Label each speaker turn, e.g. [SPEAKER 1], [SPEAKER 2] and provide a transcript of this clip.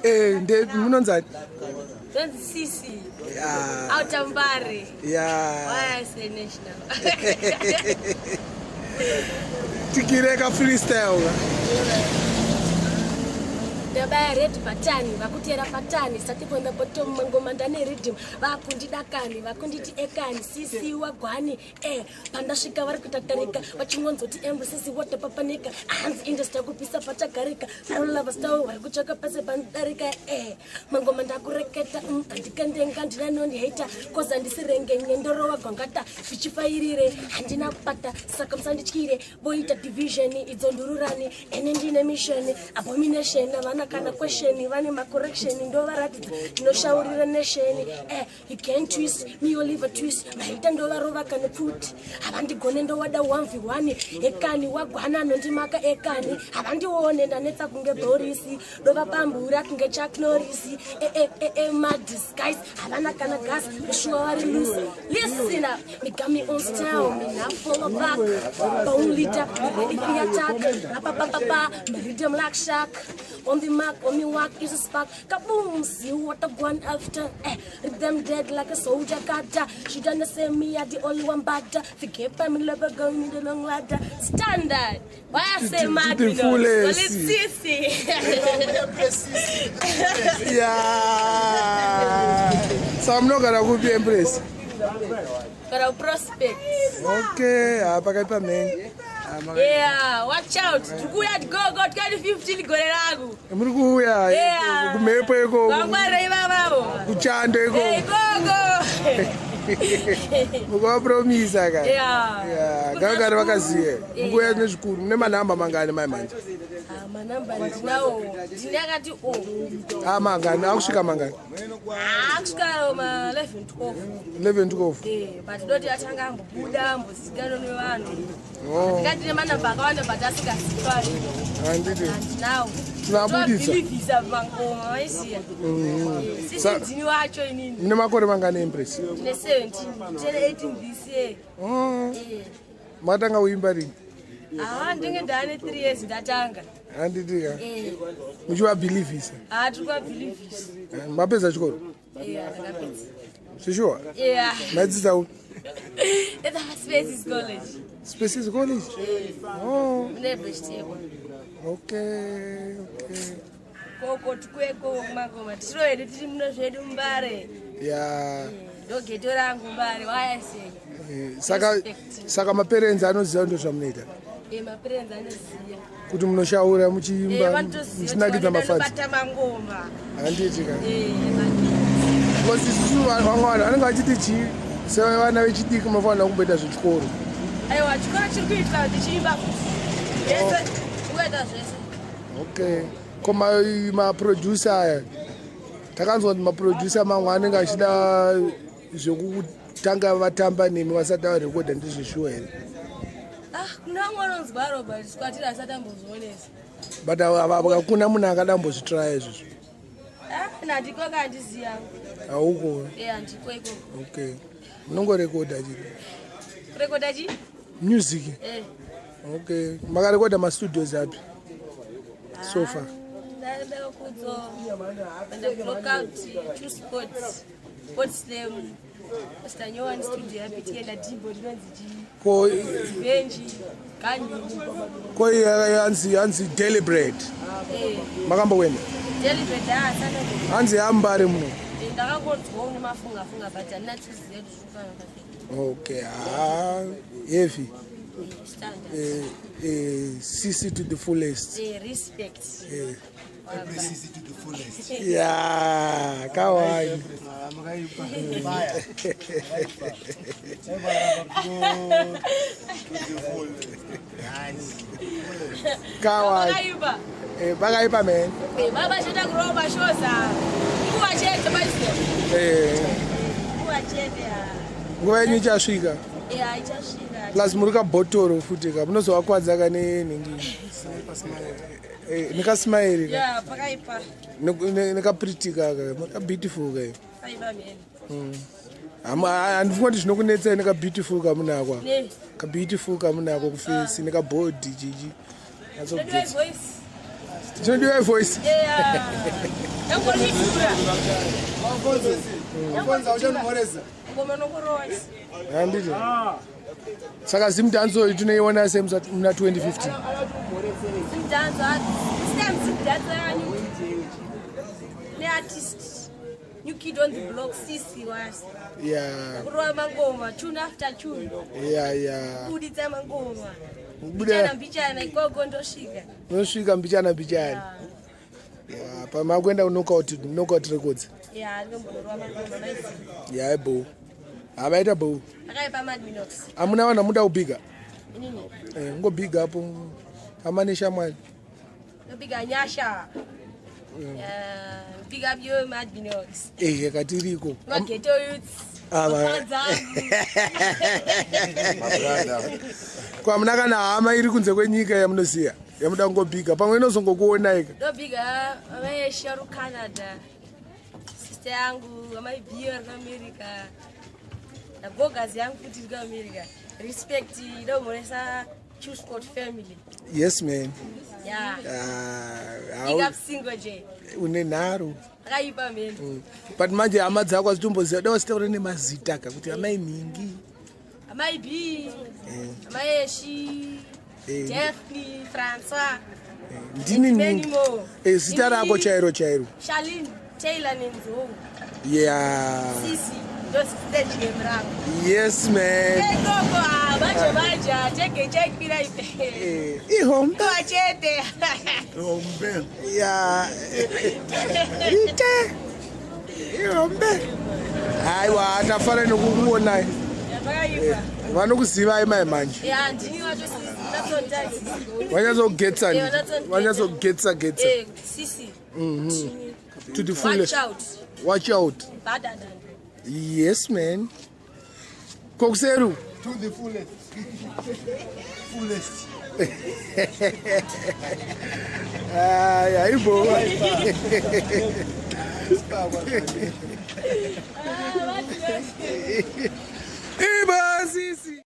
[SPEAKER 1] Eh, nde munonzani?
[SPEAKER 2] Ndonzi Sisi.
[SPEAKER 1] Yeah.
[SPEAKER 2] Outer Mbare.
[SPEAKER 1] Yeah.
[SPEAKER 2] Why I say national?
[SPEAKER 1] Tikireka freestyle.
[SPEAKER 2] Ndabaya red button, vakutera patani, sati from the bottom mangoma ndane rhythm, vakundidakani, vakunditi ekani, sisi wagwani, eh, pandasvika vari kutatarika, vachingonzoti embu sisi wotopapanika, hanzi industry kupisa patagarika, varolava style vari kutsvaka pese panodarika, eh, mangoma ndakureketa, handikandenga ndina nondihata, koza ndisirengenye ndorova gwangata, zvichifairire, handina kupata, saka musandityire, voita division idzo ndururani, ene ndine mission, abomination, havana kana question, vane macorrection, ndovaratidza ndinoshaurira nation, eh, you can twist me Oliver twist, maita ndovarova kane pfuti, havandigone ndowada 1v1, ekani wagwana anondimaka ekani, havandione ndanetsa kunge Borisi, ndovapambura kunge Chuck Norris, eh, eh, eh, eh, madisguise, havana kana gas, sure vari loose. Listen up, me got me on style, me not follow back, bone leader, me ready for attack, rapa pa pa pa, me rhythm like shark, on the mark, on me walk is a spark, kaboom, see what I want after, eh, rip them dead like a soldier cutter, she done say me I the only one better, forget by me lover going in the long ladder, standard, why I say
[SPEAKER 1] To
[SPEAKER 2] mad,
[SPEAKER 1] the
[SPEAKER 2] you know,
[SPEAKER 1] fullest.
[SPEAKER 2] well, it's sissy.
[SPEAKER 1] Yeah. Saka munogara kupi, Empress?
[SPEAKER 2] Kana Prospect.
[SPEAKER 1] Okay, ha, pakaipa mheni.
[SPEAKER 2] Yeah, watch out. Tikuya gogo 2015 gore rangu.
[SPEAKER 1] Muri kuuya
[SPEAKER 2] Yeah.
[SPEAKER 1] kumhepo iko,
[SPEAKER 2] Vangwarei vavavo.
[SPEAKER 1] kuchando iko.
[SPEAKER 2] Hey, gogo.
[SPEAKER 1] Mukuvapromisa ka.
[SPEAKER 2] Yeah.
[SPEAKER 1] Yeah, gavagari vakaziya. Mukuuya nezvikuru. Mune manhamba mangani mai manje?
[SPEAKER 2] Ah, manamba ndinawo. Ndine akati o.
[SPEAKER 1] Ah, mangani? Akusvika mangani?
[SPEAKER 2] Ah, kusvika ma 11 12.
[SPEAKER 1] 11 12.
[SPEAKER 2] Eh, but doti atanga ambobuda ambozikanwa nevanhu.
[SPEAKER 1] Oh,
[SPEAKER 2] Ndikati nemanamba akawanda but asingazikanwi.
[SPEAKER 1] handiti.
[SPEAKER 2] Handinawo.
[SPEAKER 1] Tinabuditsa.
[SPEAKER 2] Tobhilivhisa mangoma vaisiya. Sisi ndini wacho inini.
[SPEAKER 1] Mune makore mangani, Empress?
[SPEAKER 2] Ndine 17, ndine 18 this year.
[SPEAKER 1] Oh,
[SPEAKER 2] Eh.
[SPEAKER 1] makatanga kuimba rini?
[SPEAKER 2] Ah, ndinge ndaane 3 years ndatanga.
[SPEAKER 1] Handiti ka.
[SPEAKER 2] Eh.
[SPEAKER 1] Muchivabhilivhisa.
[SPEAKER 2] Ah, tiri kuvabhilivhisa.
[SPEAKER 1] Mapedza chikoro?
[SPEAKER 2] Eh, ndakapedza.
[SPEAKER 1] Sishuwa?
[SPEAKER 2] Yeah.
[SPEAKER 1] Maidzidza kupi?
[SPEAKER 2] At the Spaces College.
[SPEAKER 1] Spaces College? Oh,
[SPEAKER 2] Mune vegetable.
[SPEAKER 1] okay.
[SPEAKER 2] Koko tikweko kumangoma. Tiro hedu tiri muno zvedu Mbare. Ndo ghetto rangu Mbare. Why I say?
[SPEAKER 1] Eh, saka maparents anoziva ndo zvamunoita?
[SPEAKER 2] Eh, maparents anoziva.
[SPEAKER 1] Kuti munoshaura
[SPEAKER 2] Eh,
[SPEAKER 1] muchiimba
[SPEAKER 2] vanotoziva.
[SPEAKER 1] muchinakidza mafadzi.
[SPEAKER 2] Vanobata mangoma.
[SPEAKER 1] Handiti ka.
[SPEAKER 2] Eh,
[SPEAKER 1] Because isusu vamwe vanhu vanenge vachiti chii, sevana vechidiki munofanira kumboita zvechikoro.
[SPEAKER 2] Aiwa, chikoro chiri kuitwa tichiimba futi. Zvese, tikuita zvese.
[SPEAKER 1] Okay, ko maproducer aya, takanzwa kuti maproducer mamwe anenge achida zvekutanga vatamba nemi vasati varekodha, ndizveshuwa here?
[SPEAKER 2] Ah, kuna vamwe vanonzwaro but kwatiri asati ambozvionesa.
[SPEAKER 1] But hakuna munhu akada kumbozvitraya izvozvo?
[SPEAKER 2] Ah, nandiko kandiziya.
[SPEAKER 1] Hauko?
[SPEAKER 2] Eh, handiko ikoko.
[SPEAKER 1] Okay, munongorekodha chii?
[SPEAKER 2] Kurekodha chi?
[SPEAKER 1] Music.
[SPEAKER 2] Eh.
[SPEAKER 1] Okay, makarekodha mastudios api so far?
[SPEAKER 2] Ndaenda kudzo enda Blockout, Two Spot, Sport Slam, Stanyowan studio yapitienda dhimbo rinonzi chii?
[SPEAKER 1] Ko
[SPEAKER 2] Benji Ganyu.
[SPEAKER 1] Ko hanzi Daily Bread?
[SPEAKER 2] Eh.
[SPEAKER 1] Makambokuenda?
[SPEAKER 2] Delivered asana.
[SPEAKER 1] Hanzi yambare muno.
[SPEAKER 2] Ndakangonzwawo nemafunga funga but handina chiziva kuti zviri kufamba sei.
[SPEAKER 1] Okay, ha, heavy.
[SPEAKER 2] Standard.
[SPEAKER 1] Eh, eh, CC to the fullest.
[SPEAKER 2] Eh, respect.
[SPEAKER 1] Eh.
[SPEAKER 3] Empress to the fullest.
[SPEAKER 1] Yeah, kawai.
[SPEAKER 3] Ah, makaipa. Fire. To the fullest. Nice.
[SPEAKER 1] Kawai.
[SPEAKER 2] Makaipa.
[SPEAKER 1] Eh, bakaipa man.
[SPEAKER 2] Eh, baba chete kurova mashoza nguva chete maisiya.
[SPEAKER 1] Eh,
[SPEAKER 2] Nguva chete ha.
[SPEAKER 1] Nguva yenyu ichasvika.
[SPEAKER 2] Eh, haichasvika.
[SPEAKER 1] Plus muri kabhotoro futi ka, munozovakwadza kane nhingi. Eh, nekasmile ka.
[SPEAKER 2] Ya, pakaipa.
[SPEAKER 1] Nekapriti kaka, muri kabeautiful ka.
[SPEAKER 2] Paipa mheni.
[SPEAKER 1] Handifunga kuti zvinokunetsai nekabeautiful kamunako.
[SPEAKER 2] Ne.
[SPEAKER 1] Kabeautiful kamunako kuface, nekabody chichi.
[SPEAKER 2] Ndodiwa voice.
[SPEAKER 1] Chinodiwa ivoice. Handiti. Saka Zimdanso iyi tinoiona sei muna 2015?
[SPEAKER 2] Zimdanso, this time Zimdanso yanyu neartist new kid on the block Sisi was kurova mangoma tune after tune, kubuditsa mangoma mbichana mbichana ikoko ndosvika.
[SPEAKER 1] Unosvika mbichana mbichana. Yeah, pamakuenda kuKnockout, Knockout Records.
[SPEAKER 2] Yeah, ndinomborova mangoma maizi.
[SPEAKER 1] Yeah, bo. Havaita bo.
[SPEAKER 2] Akaipa Mad Minox.
[SPEAKER 1] Amuna vanhu amuda kubhiga?
[SPEAKER 2] Inini?
[SPEAKER 1] Eh, ngobhiga apo hama neshamwari.
[SPEAKER 2] Ndobiga Nyasha. Yeah, big up you Mad Minox.
[SPEAKER 1] Eh, yakatiriko.
[SPEAKER 2] Mageto youths.
[SPEAKER 1] Ah, Kwamuna kana hama iri kunze kwenyika yamunoziya yamuda kungobhiga, pamwe inozongokuonai ka.
[SPEAKER 2] Ndobiga amai Sharu Canada. Sister yangu amai Bia vari kuAmerica. Nagogazi yangu futi iri kuAmerica. Respect ndomhoresa Chuscott family.
[SPEAKER 1] Yes man.
[SPEAKER 2] Yeah.
[SPEAKER 1] Ah,
[SPEAKER 2] Big up Single J.
[SPEAKER 1] Une nharo.
[SPEAKER 2] Akaipa man.
[SPEAKER 1] But manje hama dzako hadzitomboziva, dai wasitaura nemazita ka kuti amai Mingi.
[SPEAKER 2] Amai B. Amai Eshi. Daphne, Francois.
[SPEAKER 1] Ndini
[SPEAKER 2] And many
[SPEAKER 1] Mingi.
[SPEAKER 2] more.
[SPEAKER 1] Zita rako chairo chairo.
[SPEAKER 2] Charlene Taylor Nenzou. Sisi, ndo stage name rangu.
[SPEAKER 1] Yes man.
[SPEAKER 2] Ekoko, ah, manje manje, cheke chekira ipe.
[SPEAKER 1] Ihombe.
[SPEAKER 2] Kwa chete.
[SPEAKER 3] Ihombe.
[SPEAKER 1] Yeah. Ite. Ihombe. Aiwa, tafara nekukuonai.
[SPEAKER 2] Yakaipa.
[SPEAKER 1] Vanokuzivai mai manje.
[SPEAKER 2] Yeah, ndini wacho sisi, ndasonta.
[SPEAKER 1] Vanyatsokugetsa.
[SPEAKER 2] Eh, vanyatsongetsa.
[SPEAKER 1] Vanyatsokugetsa getsa.
[SPEAKER 2] Eh, sisi.
[SPEAKER 1] To the fullest.
[SPEAKER 2] Watch out.
[SPEAKER 1] Watch out.
[SPEAKER 2] Better than.
[SPEAKER 1] Yes man. Kokuseru.
[SPEAKER 3] To the fullest. Fullest.
[SPEAKER 1] Ay, aibo. Ibo.